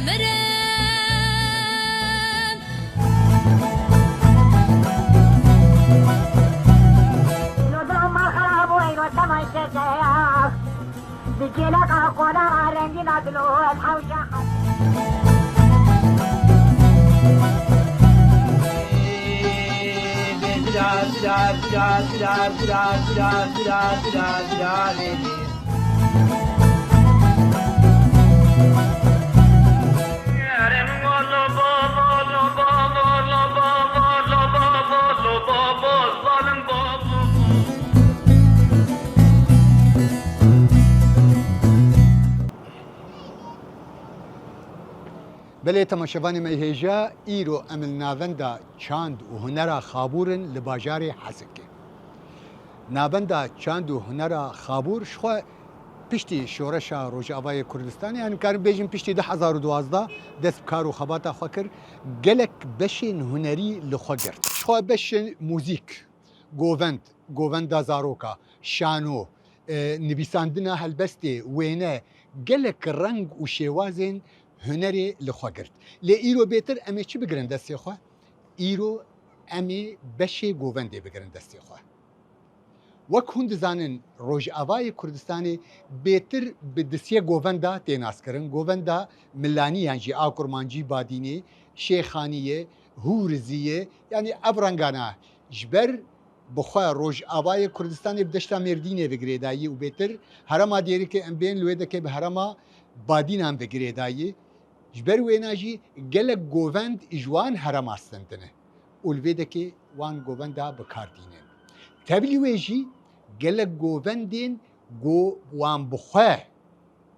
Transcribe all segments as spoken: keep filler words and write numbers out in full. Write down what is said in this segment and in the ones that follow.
Mirin. Belê temaşevanê me hêja, îro em li navenda çand û hunera Xabûr in li bajarê Hesekê. Navenda çand û hunera Xabûr ji xwe piştî şoreşa Rojavayê Kurdistanê, yani karin bêjin piştî du hezar û duwazdeh dest bi kar û xebata xwe kir, gelek beşên hunerî li xwe girt. Ji xwe beşên muzîk, govend, govenda zaroka, şano, e, nivîsandina helbestê, wêne, gelek reng û şêwazên hunerê li xwe girt. Lê îro bêtir em ê çi bigirin destê xwe? Îro em ê beşê govendê bigirin destê xwe. Wek hûn dizanin, Rojavayê Kurdistanê bêtir bi du sê govenda tê naskirin. Govenda Milanî yan jî a Kurmancî, Badînê, Şêxaniyê, Hûriziyê, yanî ev rengana ji ber bi xwe Rojavayê Kurdistanê bi deşta Mêrdînê ve girêdayî û bêtir herêma Dêrikê em bên li wê dekê bi herêma Badînan ve girêdayî. Ji ber wêna jî gelek govend ji wan herêma stendine û li vê dekê wan govenda bi kar tînin. Tevlî wê jî gelek govendên ku wan bi xwe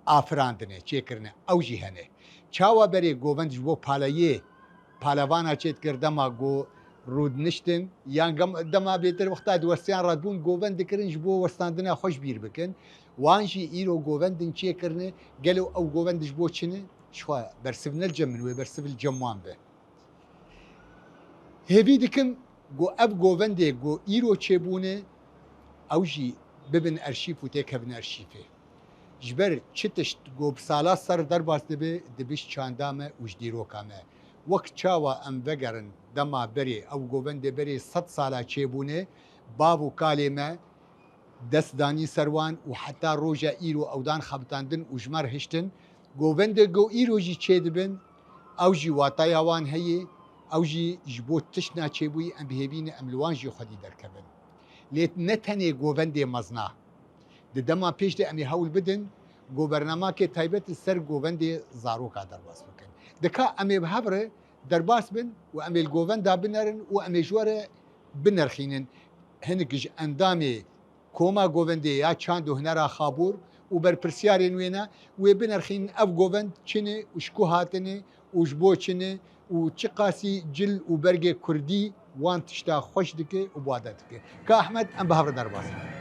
afirandine, çêkirine, ew jî hene. Çawa berê govend ji bo paleyê, palevana çêdikir dema ku rûdiniştin, yan gem-, dema bêtir wexta diwestiyan re dibûn, govend dikirin ji bo westandina xwe ji bîr bikin. Wan jî îro govendin çêkirine, gelo ew govend ji bo çi ne? Ji xwe bersiv ne li cem min, wê bersiv li cem wan be. Hêvî dikim ku ev govendê ku îro çêbûne, ew jî bibin erşîf û têkevin erşîfê. Ji ber çi tişt ku bi sala ser derbas dibe, dibe ji çanda me û ji dîroka me. Wek çawa em vegerin dema berê, ew govendê berê sed sala çêbûne, bav û kalê me, dest danî ser wan û heta roja îro ew dan xebitandin û ji me re hiştin. Govendê ku îro jî çêdibin, ew jî wataya wan heye, ew jî ji bo tiştna çêbûyî em bi hêvî ne em li wan jî xwedî derkevin. Lê ne tenê govendê mezna. Di dema pêş de em ê hewl bidin, ku bernamakê taybet li ser govendê zaroka derbas bikin. Dika em ê bi hev re derbas bin û em ê li govenda binerin û em ê ji we re binirxînin. Hinek ji endamê Koma Govendê ya Çand û Hunera Xabûr û berpirsiyarên wê ne, wê binirxînin ev govend çi ne û ji ku hatine û ji bo çi ne û çiqasî cil û bergê kurdî wan tişta xweş dike û bi wa de dike. Ka Ehmed, em bi hev re derbas bin.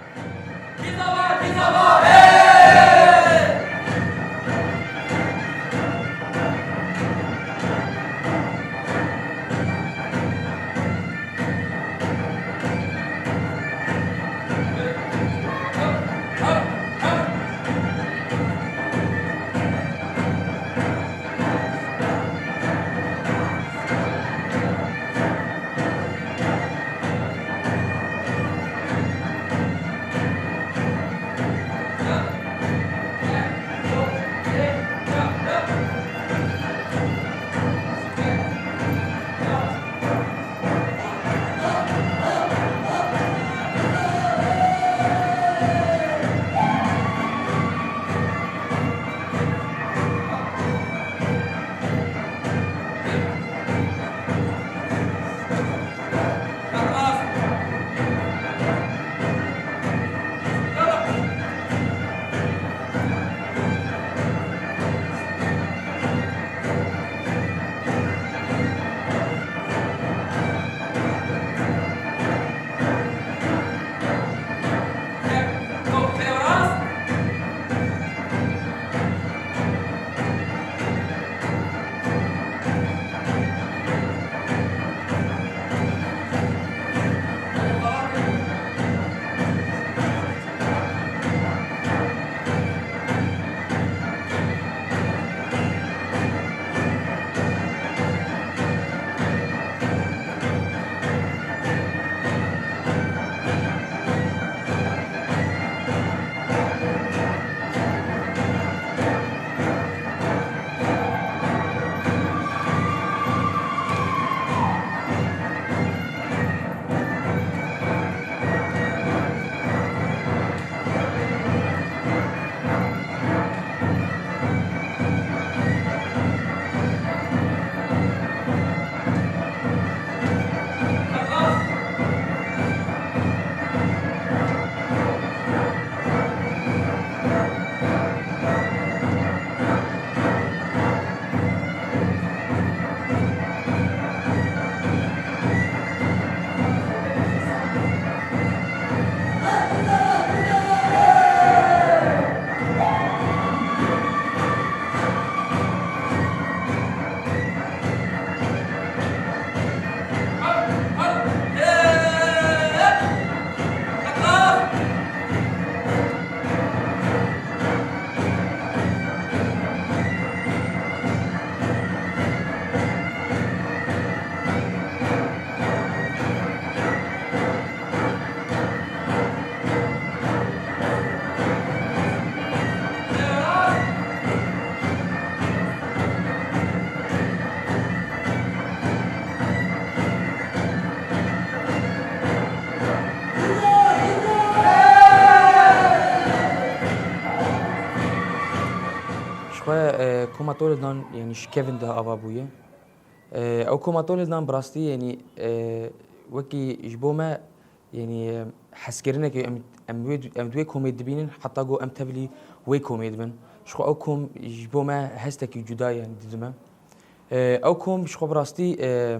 Koma Toledan, yanî ji kevin de ava bûye. E, ew Koma Toledan bi rastî, yanî, e, wekî ji bo me, yanî, e, hezkirinekê em, em wê, em di wê komê dibînin, heta ku em tevlî wê komê dibin. Ji xwe ew kom ji bo me hestekî cuda ye, yanî didime. E, ew kom ji xwe bi rastî, e,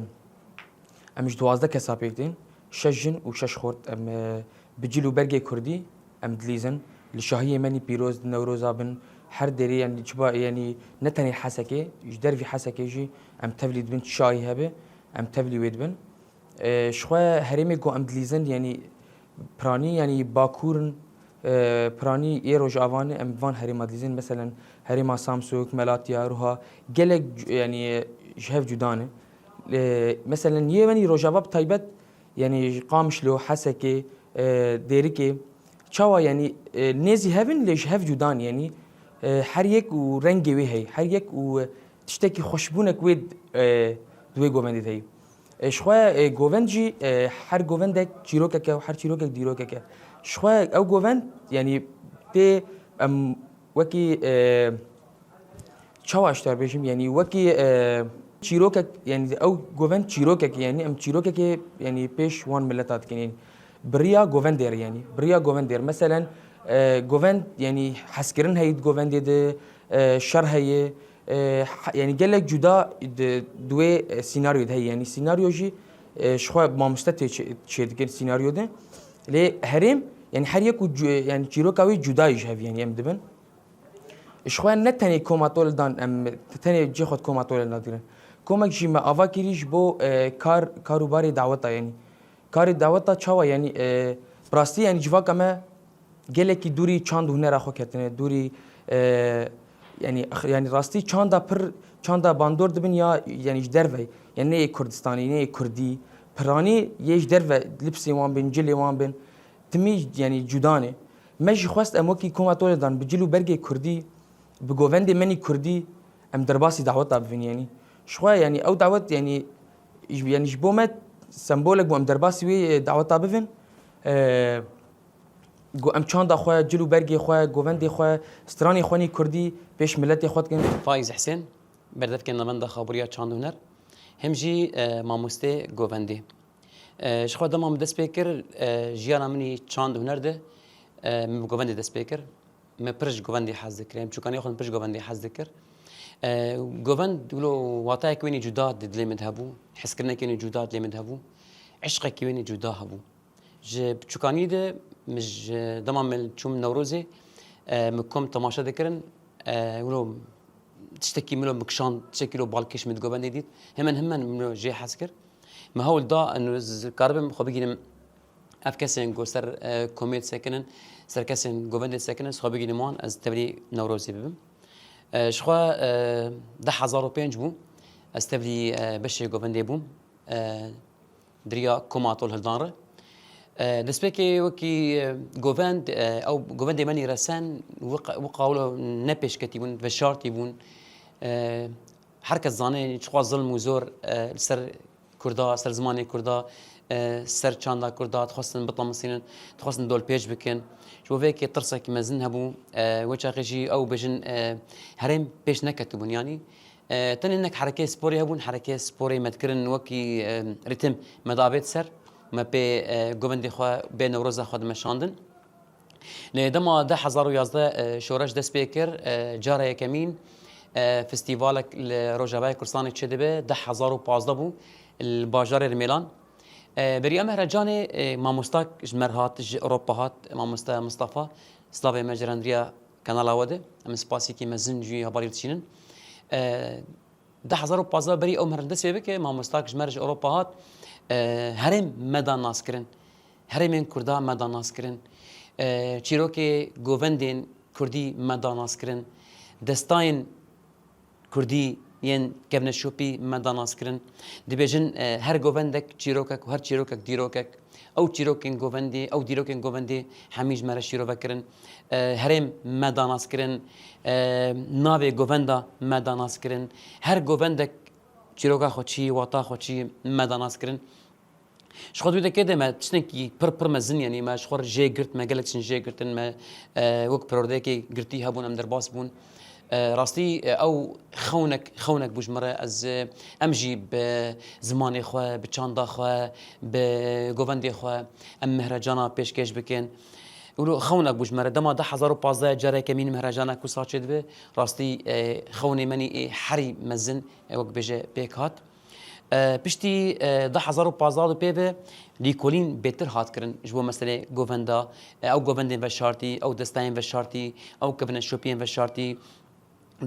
Em ji duwazdeh kesa pêk tên, şeş jin û şeş xort. Em, e, bi cil û bergê kurdî em dilîzin. Li şahiyê me nî pîroz, di Newroza bin, her derê, yanî çiba, yanî ne tenê Hesekê, ji dervî Hesekê jî em tevlî dibin, çi şahî hebe, em tevlî wê dibin. E, ji xwe herêmê ku em dilîzin, yanî piranî, yanî Bakur in, e, piranî yê Rojava ne, em van herêma dilîzin, meselen herêma Samsûk, Melatya, Ruha, gelek cu-, yanî ji hev cuda ne. E, meselen yê wenî Rojava bi taybet, yanî ji Qamişlo, Hesekê, e, Dêrikê, çawa, yanî, e, nêzî hev in lê ji hev cuda ne, yanî, e, her yek û rengê wê heye, her yek û, e, tiştekî xweşbûnek wê, e, di wê govendê de heye. E, ji xwe, e, govend jî, e, her govendek çîrokek e û her çîrokek dîrokek e. Ji xwe ew govend, yanî tê em wekî, e, çawa ji te bêjim, yanî wekî, e, çîrokek, yanî ew govend çîrokek, yanî em çîrokekê, yanî pêş wan mileta dikin, yanî bi riya govendê re, yanî bi riya govendê re. Meselen, e, govend, yanî hezkirin heye di govendê de, e, şer heye, e, ha-, yanî gelek cuda di, di wê, e, sînaryo de heye. Yanî sînaryo jî, e, ji xwe mamoste tê çê-, çêdikin sînaryo de. Lê herêm, yanî her yek û cu-, yanî çîroka wê cuda jî ji hev, yanî em dibin. Ji xwe ne tenê Koma Toledan, em tenê cê xwe di Koma Toledan digirin. Komek jî me ava kirî ji bo, e, kar, kar û barê daweta, yanî. Karê daweta çawa, yanî, e, bi rastî, yanî civaka me gelekî dûrî çand û hunera xwe ketine, dûrî, e, yanî, yanî rastî çanda pir, çanda bandor dibin ya, yanî ji derve, yanî ne yê Kurdistanî, ne yê Kurdî, piranî yê ji derve lipsê wan bin, cilê wan bin, timî, yanî cuda ne. Me jî xwest em wekî Koma Toledan bi cil û bergê Kurdî, bi govendê me nî Kurdî, em derbasî daweta bivin, yanî. Ji xwe, yanî ew dawet, yanî, yanî ji bo me sembolek bû em derbasî wê, e, daweta bivin. E, Ku em çanda xwe, cil û bergê xwe, govendê xwe, stranê xwe nî Kurdî pêş miletê xwe dikin. Faiz Husên, berdevkê navenda Xabûriya Çand û Huner, him jî, e, mamostê govendê. E, ji xwe dema min dest pê kir, e, jiyana min î çand û huner de, e, min bi govendê dest pê kir. Me pir ji govendê hez dikir. Em çûkaniya xwe min pir ji govendê hez dikir. E, govend wilo watayek wê nî cuda di dilê min de hebû, hezkirinekê nî cuda di dilê min de hebû, eşqekî wê nî cuda hebû. Ji biçûkanî de min ji dema min çûm Newrozê, e, min kom temaşe dikirin, e, wilo tiştekî min wilo min kişand, tiştekî wilo balkêş min di govendê dît. Hemen hemen min wilo jê hez kir. Min hewl da, ez karibim xwe bigînim ev kesên ku ser, e, komê disekinin, ser kesên govendê disekinin, ez xwe bigînim wan, ez tevlî Newrozê bibim. E, ji xwe, e, deh hezar û pênc bû, ez tevlî, e, beşê govendê bûm. E, di riya Koma Tol Hildan re. E, destpêkê wekî, e, govend, e, ew govendê me nî resen, wiqa, wiqa wilo ne pêşketî bûn, veşartî bûn. E, her kes zane çiqas zilm û zor, e, li ser Kurda, ser zimanê Kurda, e, ser çanda Kurda, dixwestin bitemisînin, dixwestin dolpêç bikin. Ji bo vê yekê tirsekî mezin hebû, e, wê çaxê jî ew bêjin, e, herêm pêş neketibûn, yanî, e, tenê hinek herekeyê sporê hebûn, herekeyê sporê me dikirin wekî, e, rîtim me diavêt ser, me pê, e, govendê xwe, bê Newroza xwe dimeşandin. Lê dema du hezar û yazdeh, e, şoreş dest pê kir, e, cara yekemîn, e, festîvalek li Rojavayê Kurdistanê çêdibe, du hezar û pazdeh bû, li bajarê Rimêlan. E, beriya me here canê, e, mamostak ji me re hat, ji Ewropa hat, mamosta Mistefa, slavê me ji rendiriya kanala we de. Em spasîkî mezin ji wî hevalî dişînin. E, du hezar û pazdeh berî ew meriv dest pê bike, mamostak ji me re ji Ewropa hat, e, herêm me da naskirin. Herêmên Kurda me da naskirin. E, çîrokê govendên Kurdî me da naskirin. Destayên Kurdî yên kevneşopî me da naskirin. Dibêjin, e, her govendek çîrokek û her çîrokek dîrokek. Ew çîrokên govendê, ew dîrokên govendê hemî ji me re şîrove kirin. E, herêm me da naskirin. E, navê govenda me da naskirin. Her govendek çîroka xwe çi, wata xwe çi me da naskirin. Ji xwe di wê dekê de me tiştekî pir pir mezin, yanî me ji xwe re jê girt, me gelek tiştin jê girtin, me, e, wek perwerdeyekê girtî hebûn, em derbas bûn. E, rastî, e, ew xewnek, xewnek bû ji min re. Ez, e, em jî bi zimanê xwe, bi çanda xwe, bi govendê xwe em mehrecana pêşkêş bikin. Wilo xewnek bû ji me re. Dema du hezar û pazdeh careke mîn mehrecana ku sal çêdibe, rastî, e, xewnê me nî ê herî mezin, e, wek bêje pêk hat. E, piştî, e, du hezar û pazdeh de pê ve lîkolîn bêtir hat kirin ji bo meselê govenda, e, ew govendên veşartî, ew destayên veşartî, ew kevneşopiyên veşartî.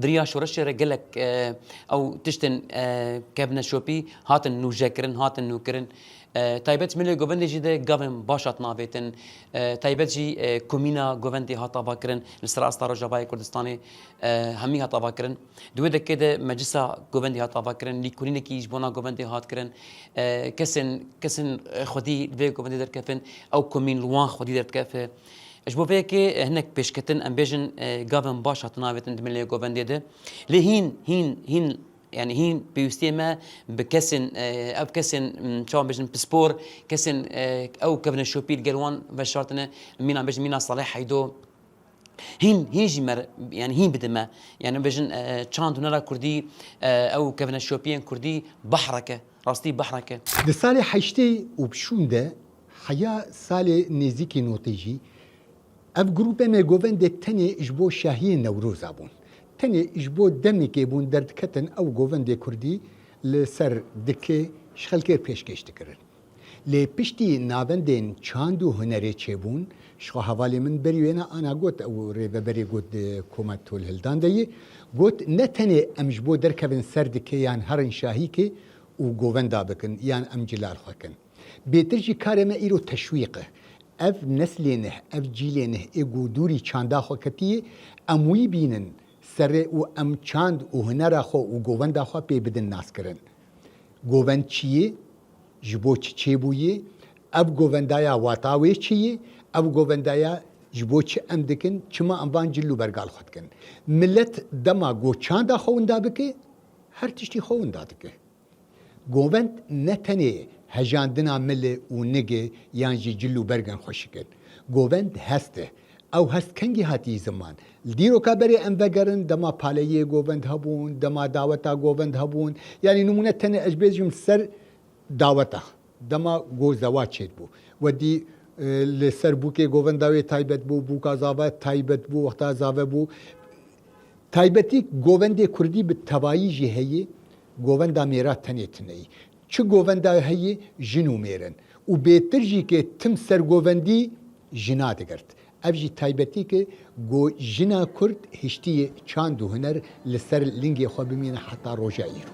Di riya şoreşê re gelek, e, ew tiştên, e, kevneşopî hatin nûjekirin, hatin nûkirin. E, taybet ji milê govendê jî de gavên baş hatin avêtin. E, taybet jî, e, komîna govendê hat avakirin, li ser asta Rojavayê Kurdistanê, e, hemî hat avakirin. Di wê dekê de meclisa govendê hat avakirin, lîkolînekî ji bona govendê hat kirin. E, kesên, kesên, e, xwedî li vê govendê derkefin, ew komîn li wan xwedî derdikefe. Ji bo vê yekê, e, hinek pêşketin, em bêjin, e, gavên baş hatin avêtin di milê govendê de. Lê hîn, hîn, hîn, yanî hîn pêwîstiyê me bi kesên, e, ev kesên, m, çawa bêjin, pispor, kesên, e, ew kevneşopî li gel wan veşartine, mîna bêjin, mîna Salih Heydo, hîn, hîn jî me re, yanî hîn bide me. Yanî bêjin, e, çand hunera kurdî, e, ew kevneşopiyên kurdî behrek e. Rastî behrek e. Di salê heştê û şûn de heya salê nêzîkî notê jî ev grûpê me govendê tenê ji bo şahiyê Newroza bûn. Tenê ji bo demekê bûn derdiketin ew govendê kurdî li ser dikê ji xelkê pêşkêş dikirin. Lê piştî navendên çand û hunerê çêbûn, ji xwe hevalê min berî wêne ana got, ew rêveberê got di koma Tolhildan de yê, got, ne tenê em ji bo derkevin ser dikê yan herin şahîkê û govenda bikin yan em cilal xwe kin. Bêtir jî karê me îro teşwîq e. Ev neslê neh, ev cîlê neh ê ku dûrî çanda xwe ketiyê, em wî bînin serê û em çand û hunera xwe û govenda xwe pê bidin naskirin. Govend çi yê? Ji bo çi çêbûyê? Ev govendaya wata wê çi yê? Ev govendaya ji bo çi em dikin? Çima em van cil û bergal xwe dikin? Milet dema ku çanda xwe winda bike, her tiştî xwe winda dike. Govend ne tenê hejandina mil e û nig e yan jî cil û bergên xweşik in. Govend hest e. Ew hest kengî hatî ziman? Li dîroka berê em vegerin, dema paleyê govend hebûn, dema daweta govend hebûn. Yanî nimûne tenê ez bêjim ser daweta. Dema go zewac çêdibû. Wedî, e, li ser bûkê govenda wê taybet bû, bûka zave taybet bû, wexta zave bû. Taybetî govendê kurdî bi tevayî jî heye, govenda mêra tenê tune yî. Çi govenda heye, jin û mêr in. Û bêtir jî ke tim ser govendî jina digirt. Ev jî taybetî ke go jina kurd hiştiyê çand û huner li ser lingê xwe bimîne heta roja îro.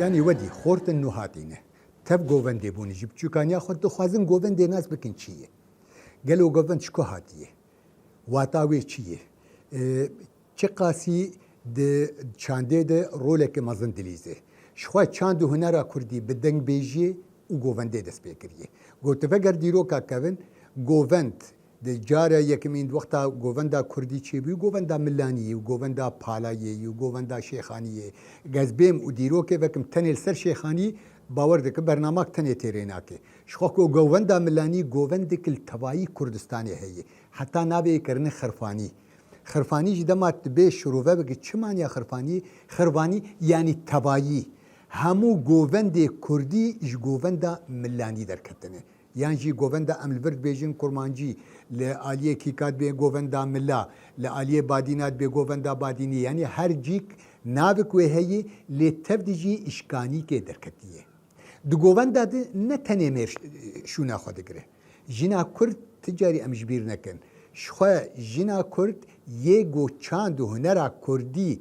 Yanî wedî xortin nû hatîne. Tev govendê bûne. Ji biçûkaniya xwe dixwazin govendê nas bikin çi ye. Gelo govend ji ku hatiye? Wata wê çi ye? E, çiqasî di çandê de roleke mezin dilîze. Ji xwe çand û hunera kurdî bi dengbêjiyê û govendê dest pê kiriye. Got, veger dîroka kevin, govend di cara yekemîn wexta govenda kurdî çêbû, govenda Milaniyê û govenda Palayê û govenda Şêxaniyê. Gez bêm û dîrokê vekim tenê li ser Şêxanî, bawer dikim bernamak tenê têrê nake. Ji xwe ku govenda Milanî govendek li tevayî Kurdistanê heye. Heta navê yê kirine Xirfanî. Xirfanî jî dema tu bê şirove bike, çi maniya Xirfanî? Xirfanî yanî tevayî. Hemû govendê kurdî ji govenda Milanî derketine. Yan jî govenda em li vir dibêjin Kurmancî, li aliyê Kîka dibê govenda Mila, li aliyê Badîna dibê govenda Badînî. Yanî her cîk navek wê heye, lê tev de jî îşkanîkê derketiye. Di govenda de ne tenê mêr ş-, şûna xwe digire. Jina Kurd ti carî em ji bîr nekin. Ji xwe jina Kurd yê ku çand û hunera Kurdî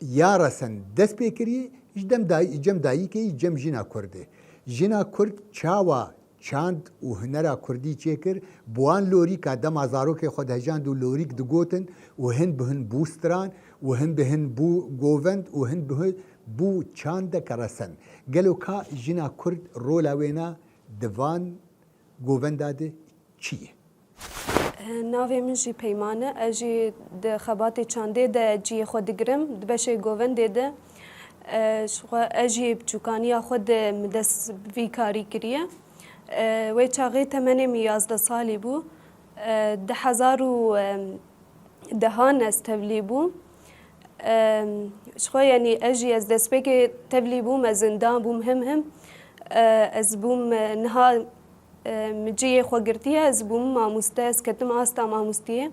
ya resen dest pê kiriye, ji dem day-, cem dayikê yî cem jina Kurd e. Jina Kurd çawa çand û hunera Kurdî çêkir, bi wan lorîka dema zarokê xwe dihejand û lorîk digotin û hin bi hin bû stran û hin bi hin bû govend û hin bi hin bû çandeke resen. Gelo ka jina Kurd rola wê na di van govenda de çi ye? Navê min jî Peyman e. Ez jî di xebatê çandê de cihê xwe digirim. Di beşê govendê de, e, ji xwe, ez jî biçûkaniya xwe de min dest bi vî karî kiriye. E, wê çaxê temenê min yazdeh salî bû. E, di hezar û, e, dehan ez tevlî bûm. Em, ji xwe, yanî ez jî, ez destpêkê tevlî bûm, ez zindan bûm him him. E, ez bûm, e, niha, e, min cihê xwe girtiye, ez bûm mamoste, ez ketim asta mamostiyê.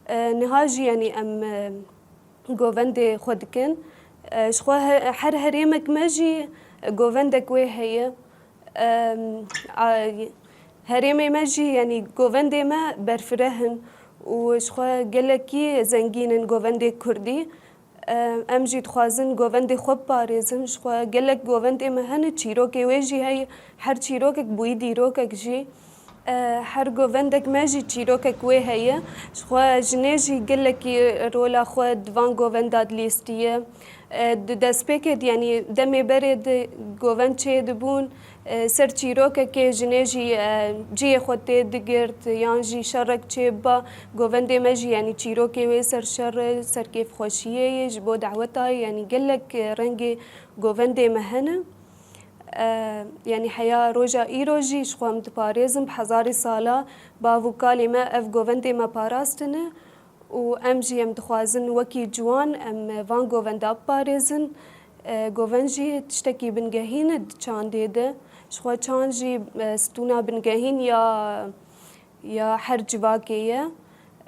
E, niha jî, yanî em, e, govendê xwe dikin. E, ji xwe he-, her herêmek me jî govendek wê heye. Em, a, herêmê me jî, yanî govendê me berfireh in û ji xwe gelekî zengîn in govendê kurdî. Em, em jî dixwazin govendê xwe biparêzin. Ji xwe gelek govendê me hene, çîrokê wê jî heye. Her çîrokek bûyî dîrokek jî. E, her govendek me jî çîrokek wê heye. Ji xwe jinê jî gelekî rola xwe di van govenda dilîstiye. E, di destpêkê de, yanî demê berê de govend çêdibûn, e, ser çîrokekê jinê jî, e, cihê xwe tê digirt, yan jî şerek çêbiba, govendê me jî, yanî çîrokê wê ser şer e, ser kêfxweşiyê ye, ji bo daweta ye, yanî gelek, e, rengê govendê me hene. E, yanî heya roja îro jî ji xwe em diparêzin, bi hezarî sala bav û kalê me ev govendê me parastine û em jî em dixwazin wekî ciwan em van govenda biparêzin. E, govend jî tiştekî bingehîn e di çandê de. Ji xwe çand jî, e, stûna bingehîn ya, ya her civakê ye.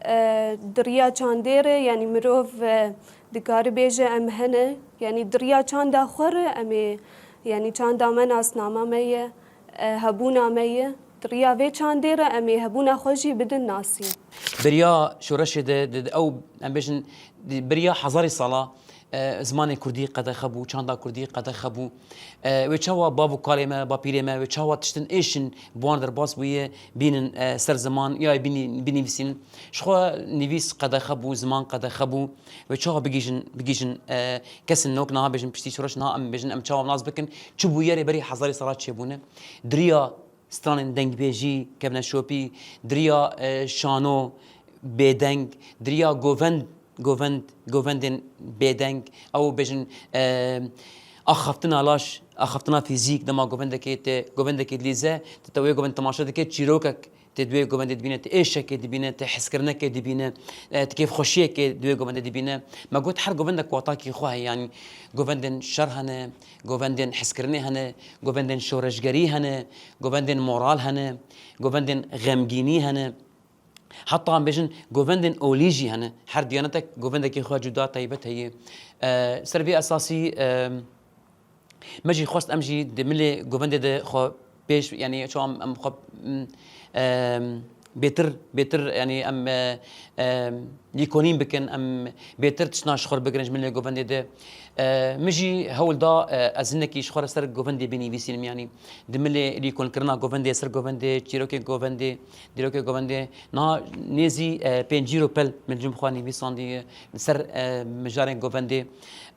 E, di riya çandê re, yanî mirov, e, dikare bêje em hene. Yanî di riya çanda xwe re em ê, yanî çanda me nasnama me ye, e, hebûna me ye. Di riya vê çandê re em ê hebûna xwe jî bidin nasîn. Beriya şoreşê de, de, de ew, em bêjin, di beriya hezarî sala, e, zimanê kurdî qedexe bû, çanda kurdî qedexe bû. E, wê çawa bav û kalê me, bapîrê me, wê çawa tiştin êşin bi wan derbas bûye, bînin, e, ser ziman, ya bînî-, binivîsînin. Ji xwe nivîs qedexe bû, ziman qedexe bû. Wê çawa bigihîjin, bigihîjin, e, kesên nok, niha bêjin piştî şoreş, niha em bêjin, em çawa nas bikin, çi bûyerê berî hezarî sala çêbûne. Di riya stranên dengbêjî, kevneşopî, di riya, e, şano, bêdeng, di riya govend, govend, govendên bêdeng, ew bêjin, e, axaftina laş, axaftina fîzîk, dema govendekê te, govendekê dilîze, te, te wê govend temaşe dike, çîrokek tê di wê govendê dibîne, te êşekê dibîne, te hezkirinekê dibîne, e, te kêfxweşiyekê di wê govendê dibîne. Me got her govendek watakî xwe heye, yanî govendên şer hene, govendên hezkirinê hene, govendên şoreşgerî hene, govendên moral hene, govendên xemgînî hene. Heta em bêjin govendên olî jî hene. Her diyanetek govendekî xwe cuda taybet heye. E, ser vê esasî, e, me jî xwest em jî di milê govendê de xwe pêş, yanî çawa em, em xwe, m, e, bêtir, bêtir, yanî em, e, e, lîkonîn bikin, em bêtir tiştna ji xwe re bigirin ji milê govendê de. E, min jî hewl da, e, ez hinekî ji xwe re ser govendê binivîsînim, yanî di milê lîkonkirina govendê, ser govendê, çîrokê govendê, dîrokê govendê, niha nêzî, e, pêncî ro pel min ji xwe nivîsandiye, li ser, e, mijarên govendê.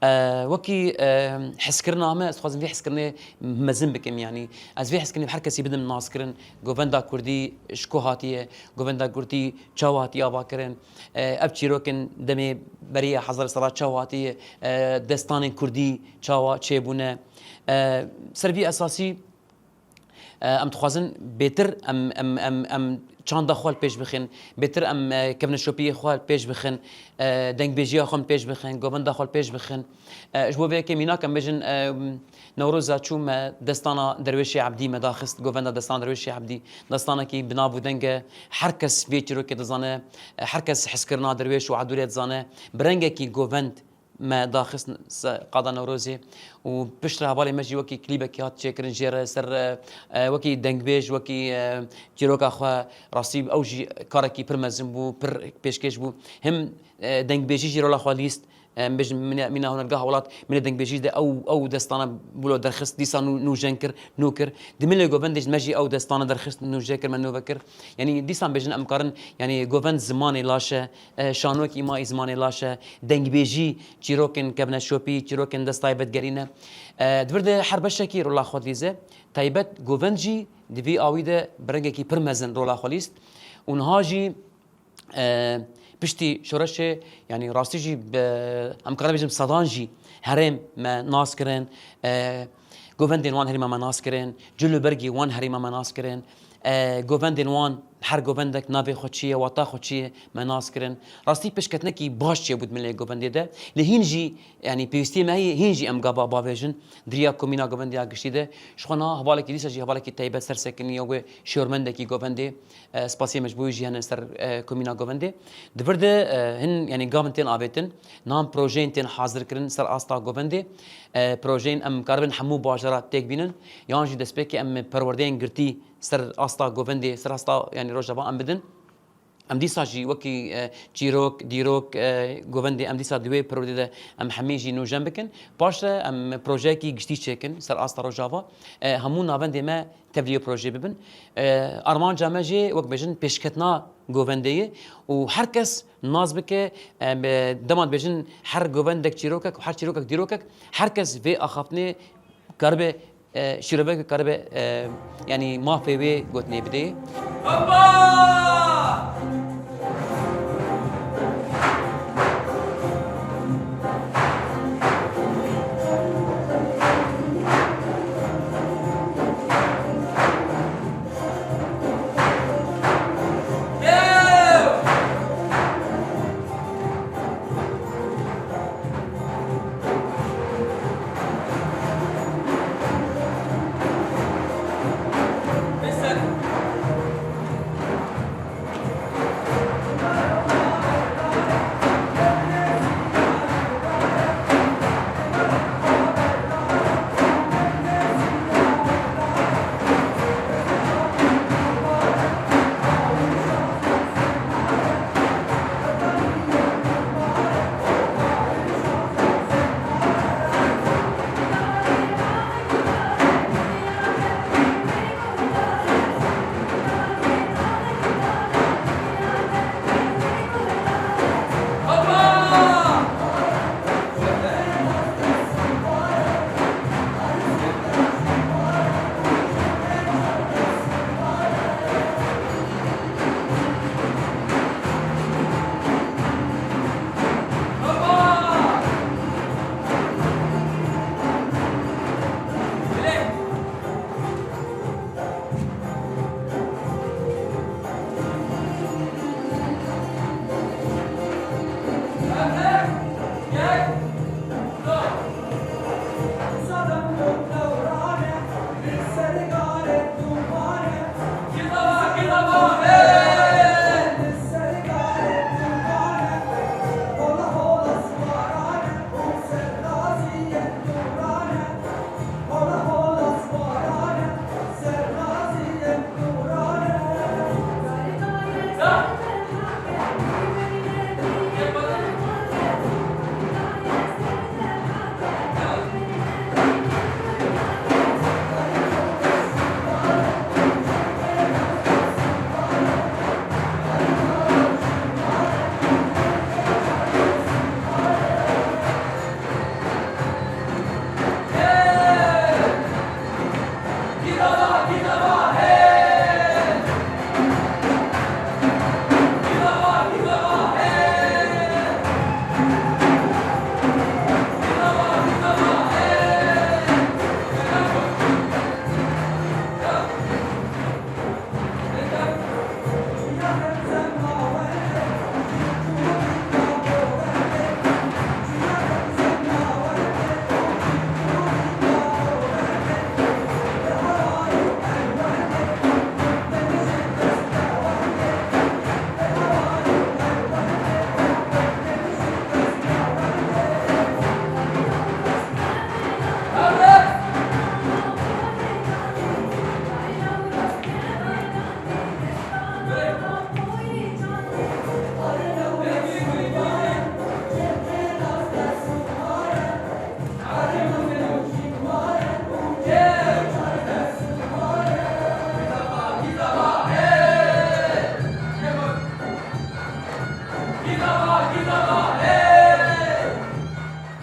E, wekî, e, hezkirina me, ez dixwazim vê hezkirinê mezin bikim, yanî ez vê hezkirinê bi her kesî bidim naskirin, govenda kurdî ji ku hatiye, govenda kurdî çawa hatiye avakirin, e, ev çîrokên demê beriya hezar sala çawa hatiye, e, destanên kurdî çawa çêbûne. E, ser vî esasî, e, em dixwazin bêtir em, em, em, em çanda xwe li pêş bixin, bêtir em, e, kevneşopiyê xwe li pêş bixin, e, dengbêjiya xwe li pêş bixin, govenda xwe li pêş bixin. E, ji bo vê yekê mînak em bêjin, e, Newroza çû me destana Derwêşê Ebdî me daxist, govenda destana Derwêşê Ebdî. Destanekî bi nav û deng e, her kes vê çîrokê dizane, e, her kes hezkirina Derwêş û Edûlê dizane. Bi rengekî govend me daxist se-, qada Newrozê û piştre hevalê me jî wekî klîbekî hat çêkirin jê re ser, e, e, wekî dengbêj, wekî, e, çîroka xwe rastî ew jî karekî pir mezin bû, pir pêşkêş bû. Him, e, dengbêjî jî rola xwe lîst. Em bêjin mîna, mîna hunergeha welat, mîna dengbêjî de ew, ew destana bûlo derxist, dîsa nû, nûjen kir, nû kir. Di milê govendê jî me jî ew destana derxist, nûje kir, me nûve kir. Yanî dîsa bêjin em karin, yanî govend zimanê laş e, e, şanokî ma î zimanê laş e, dengbêjî çîrokên kevneşopî, çîrokên dest taybetgerî ne. E, di vir de her beşekî rola xwe dilîze, taybet govend jî di vî awî de bi rengekî pir mezin rola xwe lîst. Û niha jî E, piştî şoreşê, yanî rastî jî bi, em karin bêjin sedan jî herêm me nas kirin, e, govendên wan herêma me nas kirin, cil û bergî wan herêma me nas kirin, e, govendên wan, her govendek navê xwe çi ye, wata xwe çi ye, me nas kirin. Rastî pêşketinekî baş çêbû di milê govendê de. Lê hîn jî, yanî pêwîstiyê me heye, hîn jî em gava bavêjin, di riya komîna govendê ya giştî de. Ji xwe niha hevalekî dîsa jî hevalekî taybet ser sekiniye wê şêwirmendekî govendê. E, spasiya me ji bo wî jî hene ser, e, komîna govendê. Di vir de, e, hin, yanî gavin tên avêtin. Niha projeyên tên hazirkirin ser asta govendê. E, projeyên em karibin hemû bajara têk bînin. Yan jî destpêkê em perwerdeyên girtî ser asta govendê, ser asta, yanî Rojava em bidin. Em dîsa jî wekî, e, çîrok, dîrok, e, govendê em dîsa di wê perwerdê de em hemî jî nûjen bikin. Paştre em projeyekî giştî çêkin ser asta Rojava. E, hemû navendê me tevlî wê projeyê bibin. E, armanca me jî, wek bêjin, pêşketina govendê ye û her kes nas bike, e, be-, dema dibêjin her govendek çîrokek û her çîrokek dîrokek, her kes vê axaftinê karibe, e, şîrovek karibe, e, yanî mafê wê gotinê bidê.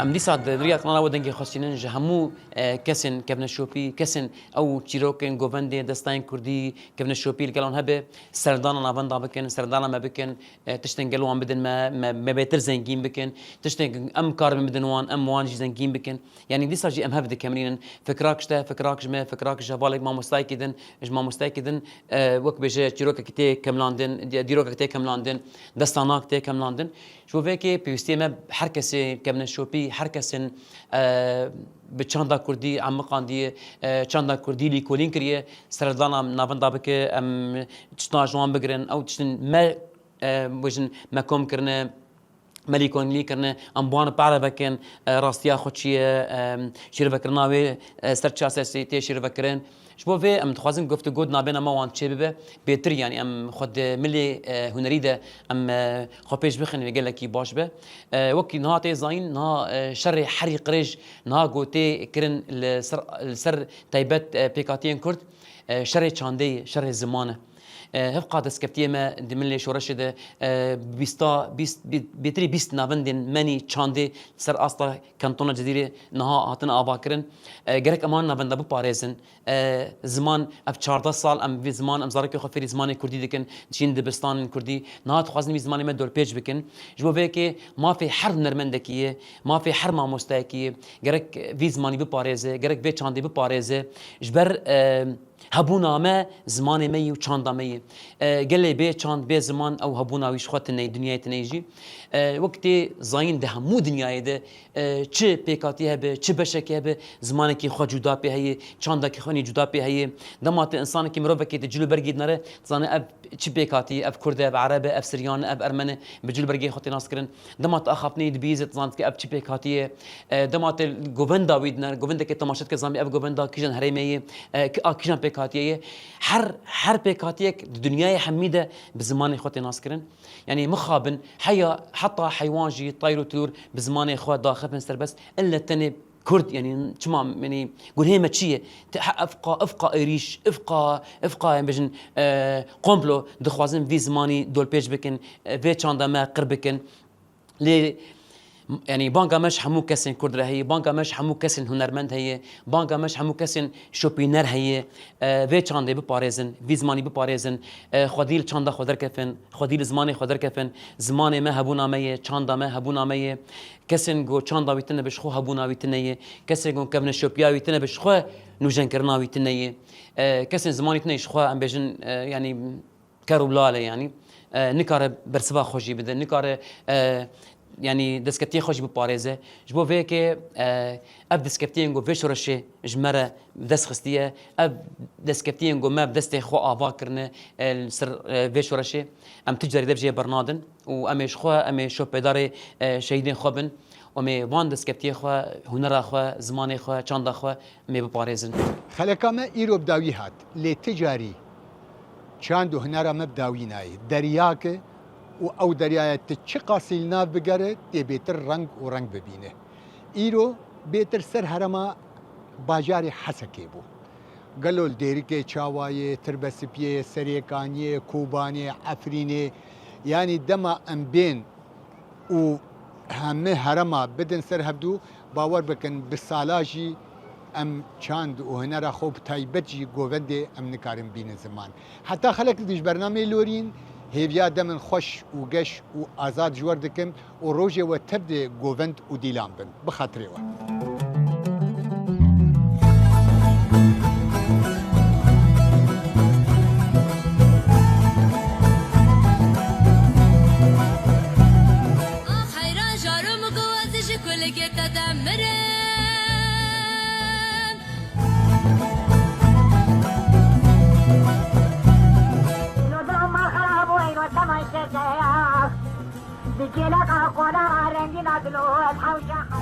Em dîsa di riya kanala we dengê xwe şînin ji hemû, e, kesên kevneşopî, kesên ew çîrokên govendê, destayên kurdî, kevneşopî li gel wan hebe, serdana navenda bikin, serdana me bikin, e, tiştên gelo wan bidin me, me, me bêtir zengîn bikin, tiştên em karibin bidin wan, em wan jî zengîn bikin. Yanî dîsa jî em hev dikemrînin. Fikrak ji te, fikrak ji me, fikrak ji hevalek mamostayekî din, ji mamostayekî din, e, wek bêje çîrokekî tê kemlandin, di-, dîrokek tê kemlandin, destanak tê kemlandin. Ji bo vê yekê pêwîstiyê me her kesê kevneşopî, her kesên, e, bi çanda kurdî emiqandiye, e, çanda kurdî lîkolîn kiriye, serdana navenda bike, em tiştna ji wan bigirin, ew tiştin me, e, bêjin me kom kirine, me lîkolînî kirine, em bi wan re pere vekin, e, rastiya xwe çi ye, e, şîrovekirina wê, e, ser çi esasî tê şîrovekirin. Ji bo vê em dixwazin guftûgo di navbêna me wan çêbibe, bêtir, yanî em xwe di milê, e, hunerî de em, e, xwe pêş bixin, wê gelekî baş be. E, wekî niha tê zayîn, niha, e, şerê herî qirêj niha ku tê kirin li ser, li ser taybet, e, pêkhatiyên kurd, e, şerê çandê ye, şerê ziman e. E, hevqa destkeftiyê me di milê şoreşê de, e, bîsta, bîst, bî-, bêtirî bîst navendên menî çandê li ser asta kantona Cizîrê niha hatine avakirin. E, gerek em wan navenda biparêzin. E, ziman, ev çardeh sal em vî ziman, em zarokê xwe fêrî zimanê kurdî dikin, diçîn dibistanên kurdî. Niha dixwazin vî zimanê me dorpêç bikin. Ji bo vê yekê mafê her hunermendekî ye, mafê her mamostayekî ye. Gerek vî zimanî biparêze, gerek vê çandê biparêze. Ji ber, e, hebûna me zimanê me yî û çanda me yî. E, gelê bê çand, bê ziman ew hebûna wî ji xwe tune ye, dinyayê tune ye jî. E, wek tê zayîn di hemû dinyayê de, e, çi pêkhatî hebe, çi beşekê hebe, zimanekî xwe cuda pê heye, çandekî xwe nî cuda pê heye. Dema tu insanekî mirovekî di cil û bergî dinere, dizane ev çi pêkhatî ye, ev kurd e, ev ereb e, ev siryan e, ev ermen e, bi cil û bergê xwe tê nas kirin. Dema tu axaftinê dibîzî, tu zanî ev çi pêkhatî ye. E, dema tu govenda wî diner, govendekê temaşe dike, zanî ev govenda kîjan herêmê ye, e, ki-, a kîjan pêkhatiyê ye. Her, her pêkhatiyek di dinyayê hemî de bi zimanê xwe tê nas kirin. Yanî mixabin, heya heta heywan jî, tayr û tuyûr bi zimanê xwe daxifin serbest. Ille tenê kurd, yanî çima, yanî gunehê me çi ye? Te-, he-, evqa, evqa êrîş, evqa, evqa, em bêjin, e, komplo dixwazin vî zimanî dorpêç bikin, e, vê çanda me qir bikin. Lê, yanî banga me ji hemû kesên kurd re heye, banga me ji hemû kesên hunermend heye, banga me ji hemû kesên şopîner heye, e, vê çandê biparêzin, vî zimanî biparêzin, e, xwedî li çanda xwe derkefin, xwedî li zimanê xwe derkefin, zimanê me hebûna me ye, çanda me hebûna me ye. Kesên ku çanda wî tune be ji xwe hebûna wî tune ye, kesên ku kevneşopiya wî tune be ji xwe nûjenkirina wî tune ye. E, kesên zimanî tune ji xwe, em bêjin, e, yanî, ker û lal e, yanî, e, nikare bersiva xwe jî bide, nikare, e, yanî destkeftiya xwe jî biparêze. Ji bo vê yekê, e, ev destkeftiyên ku vê şoreşê ji me re dest xistiye, ev destkeftiyên ku me bi destê xwe ava kirine, e, li ser, e, vê şoreşê, em tu carî dev jê bernadin û em ê ji xwe, em ê şopêdarê, e, şehîdên xwe bin. Em ê van destkeftiyê xwe, hunera xwe, zimanê xwe, çanda xwe em ê biparêzin. Xeleka me îro bi dawî hat, lê ti carî çand û hunera me bi dawî nayê. Deryak e û ew deryaya tu çiqasî li nav bigere, tê bêtir reng û reng bibîne. Îro bêtir ser herema bajarê Hesekê bû. Gelo li Dêrikê, Çawayê, Tirbesipiyê, Serêkaniyê, Kobanê, Efrînê, yanî dema em bên û hemî herema bidin ser hevdû, bawer bikin bi sala jî em çand û hunera xwe, bi taybet jî govendê, em nikarin bînin ziman. Heta xelek dî ji bernameyê lorîn, hêviya demên xweş û geş û azad ji we re dikim û rojê we tev de govend û dîlan bin. Bi xatirê we. Ax heyran jarim ku ez ji kulkê te demirim. Lo dema xerab û eyno dema şekeya. Bi kêleka qonaxa rengîna dilo ez hewşa xwe.